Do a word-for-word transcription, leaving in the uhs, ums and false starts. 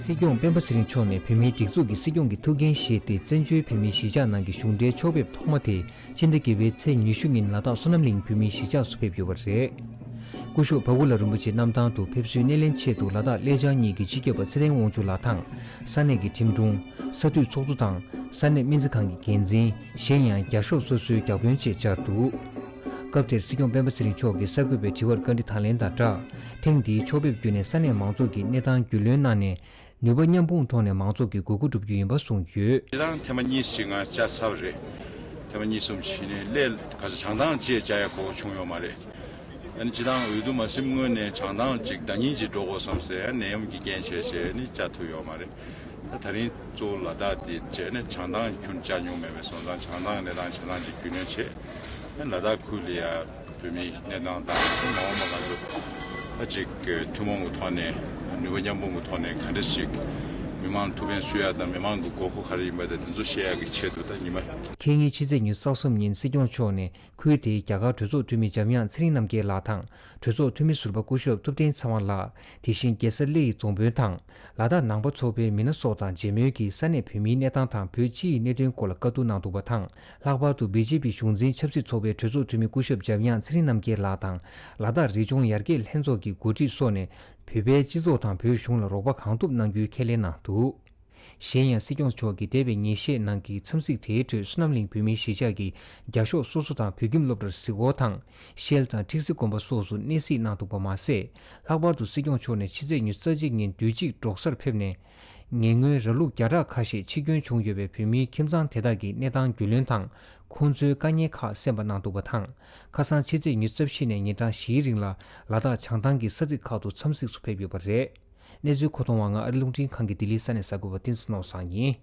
སྲིད་སྐྱོང་སྤེན་པ་ཚེ་རིང་མཆོག་ནས་བོད་མིའི་སྒྲིག་འཛུགས་ཀྱི་སྲིད་སྐྱོང་གི་ཐུགས་འགན་བཞེས་ཏེ། བཙན་བྱོལ་བོད་མིའི་གཞིས་ཆགས་ནང་གི་གཞུང་འབྲེལ་ཕྱོགས་ཕེབས་ཐོག་མ་དེ་ཕྱི་ཟླ་བརྒྱད་པའི་ཚེས་ཉི་ཤུ་ཉིན་ལ་དྭགས་བསོད་ནམས་གླིང་བོད་མིའི་གཞིས་ཆགས་སུ་ཕེབས་ཡོད་པ་རེད། སྐུ་ཞབས་བ་ཀུ་ལ་རིན་པོ་ཆེ་གནམ་ཐང་དུ་ཕེབས་བསུའི་སྣེ་ལེན་ཆེད་དུ། ལ་དྭགས་གླེ་བྱང་གཉིས་ཀྱི་སྤྱི་ཁྱབ་པ་ཚེ་བརྟན་དབང་ཕྱུག་ལགས་དང་། ས་གནས་ཀྱི་ཁྲིམས་དྲུང་། ས་འཐུས་ཚོགས་གཙོ་དང་། ས་གནས་སྨན་རྩིས་ཁང་གི་འགན་འཛིན། གཞན་ཡང་རྒྱ་ཤོག་སོ་སོའི་བརྒྱ་དཔོན་བཅས་བཅར་འདུག་སྐབས་དེར་སྲིད་སྐྱོང་སྤེན་པ་ཚེ་རིང་མཆོག་གིས་གསར་འགོད་པའི་དྲི་བར་བཀའ་འདྲི་དང་ལེན་དང་སྦྲགས། ཐེངས་འདིའི་ཕྱོགས་ཕེབས་བརྒྱུད་ནས་ས་གནས་མང་ཚོགས་ཀྱི་གནས་སྟངས་རྒྱུས་ལོན་གནང་ནས། ནུས་པ་མཉམ་སྤུངས་ཐོག་ནས་མང་ཚོགས་ཀྱི་དགོས་མཁོ་བསྒྲུབ་རྒྱུ་ཡིན་པ་གསུངས་ཡོད། སྤྱིར་བཏང་ཐེངས་མ་གཉིས་ཤིག་ང་བཅར་ཚར་བ་རེད། ཐེངས་མ་གཉིས་གསུམ་ཕྱིན་ནས་སླད་ག་ཚོད་བྱང་ཐང་བཅས་བཅར་ཡག་གོ་སྐབས་བྱུང་ཡོད་མ་རེད། ཨ་ནི་སྤྱིར་བཏང་འོས་བསྡུ་མ་ཟིན་སྔོན་ནས་བྱང་ཐང་ཅིག་ཟླ་ཉིན་ཅིག་འགྲོ་དགོས་བསམ་སའི་ནད་ཡམས་ཀྱི་རྐྱེན་བྱས་བྱས་ནི་བཅར་ཐུབ་ཡོད་མ་རེད། ད་ད་རིང་གཙོ་བོ་ལ་དྭགས་དེ་བྱས་ནས་བྱང་ཐང་ཁྱོན་བཅར་མྱོང་མེད་པས། སོང་ཙང་བྱང་ཐང་གི་གནས་སྟངས་ཆ་ཚང་ཅིག་རྒྱུས་ལོན་བྱས། ལ་དྭགས་ཁུལ་ལ་ཡ་བོད་མིའི་གནས་སྟངས་དང་མ་འོངས་པ་ང་ཚོ་ད་ཅིག་ཐུན་མོང་གི་ཐོག་ནས་ནུས་པ་མཉམ་སྤུངས་ཀྱི་ཐོག་ནས་ག་འདྲ་ཞིག་མི་མང་ལ་ཐུགས་ཕན་གསོས་ཡ་དང་། མི་མང་གི་དགོས་མཁོ་ག་རེ་ཡིན་པ་དང་། དེ་ཚོ་ཤེས་ཡ་གི་ཆེད་དུ་ད་ཉི་མ། ཁེ་ཉིན་ཕྱི་ཚེས་ཉི་ཤུ་རྩ་གསུམ་ཉིན་སྲིད་སྐྱོང་མཆོག་ནས་ཁུལ་དེའི་རྒྱ་གར་གྲོས་ཚོགས་འཐུས་མི་འཇམ་དབྱངས་ཚེ་རིང་རྣམ་རྒྱལ་ལགས་དང་། གྲོས་ཚོགས་འཐུས་མི་ཟུར་པ་སྐུ་ཞབས་ཐུབ་བསྟན་ཚེ་དབང་ལགས། དེ་བཞིན་རྒྱལ་ས་གླེ་ཡི་རྫོང་དཔོན་དང་། ལ་དྭགས་ནང་པ་ཚོགས་པའི་མི་སྣ་སོགས་དང་མཇལ་མོལ་གྱིས་ས་གནས་བོད་མིའི་གནས་སྟངས་དང་བོད་སྤྱི་ཡི་གནད་དོན་སྐོར་ལ་བཀའ་བསྡུར་གནང་འདུག་པ་དང་། ལྷག་པར་དུ་བི་ཇེ་པི་གཞུང་འཛིན་ཆབ་སྲིད་ཚོགས་པའི་གྲོས་ཚོགས་འཐུས་མི་སྐུ་ཞབས་འཇམ་དབྱངས་ཚེ་རིང་རྣམ་རྒྱལ་ལགས་དང་། ལ་དྭགས་རི་ལྗོངས་ཡར་རྒྱས་ལྷན་ཚོགས་ཀྱི་འགོ་ཁྲིད་སོགས་ནས་བོད་པའི་སྤྱི་ཚོགས་དང་བོད་གཞུང་ལ་རོགས་པ་གང་ཐུབ་གནང་རྒྱུའི་ཁས་ལེན་གནང་འདུག་གཞན་ཡང་སྲིད་སྐྱོང་མཆོག་གིས་འདས་པའི་ཉིན་ཤས་ནང་གི་འཚམས་གཟིགས་དེའི་ཁྲོད་བསོད་ནམས་གླིང་བོད་མིའི་གཞིས་ཆགས་ཀྱི་རྒྱ་ཤོག་སོ་སོ་དང་བོད་ཁྱིམ་སློབ་གྲྭར་གཟིགས་སྐོར་དང་། ཤེལ་དང་ཁྲིག་སེ་དགོན་པ་སོགས་སུ་གནས་གཟིགས་གནང་འདུག་པ་མ་ཟད། ལྷག་པར་དུ་སྲིད་སྐྱོང་མཆོག་ནས་ཕྱི་ཚེས་ཉི་ཤུ་རྩ་གཅིག་ཉིན་དུས་ཅི་འབྲོག་སར་ཕེབས་ནས། ཉེ་སྔོན་ར་ལུག་བརྒྱ་ཕྲག་ཁ་ཤས་འཆི་སྐྱོན་བྱུང་ཡོད་པའི་བོད་མིའི་ཁྱིམ་ཚང་དེ་དག་གི་གནས་སྟངས་རྒྱུས་ལོན་དང་། ཁོང་ཚོའི་དཀའ་ངལ་ཁག་གསན་པ་གནང་འདུག་པ་དང་། ཁ་སང་ཕྱི་ཚེས་ཉི་ཤུ་རྩ་བཞི་ནས་ཉིན་གྲངས་བཞིའི་རིང་ལ་ལ་དྭགས་བྱང་ཐང་གི་ས་ཚིགས་ཁག་ཏུ་འཚམས་གཟིགས་སུ་ཕེབས་ཡོད་པ་རེད། གནས་ཚུལ་མཁོ་གཏོང་བ་ང་ཨ་རི་རླུང་འཕྲིན་ཁང་གི་ལྡི་ལི་ས་གནས་གསར་འགོད་པ་བསྟན་འཛིན་ནོར་བཟང་ཡིན།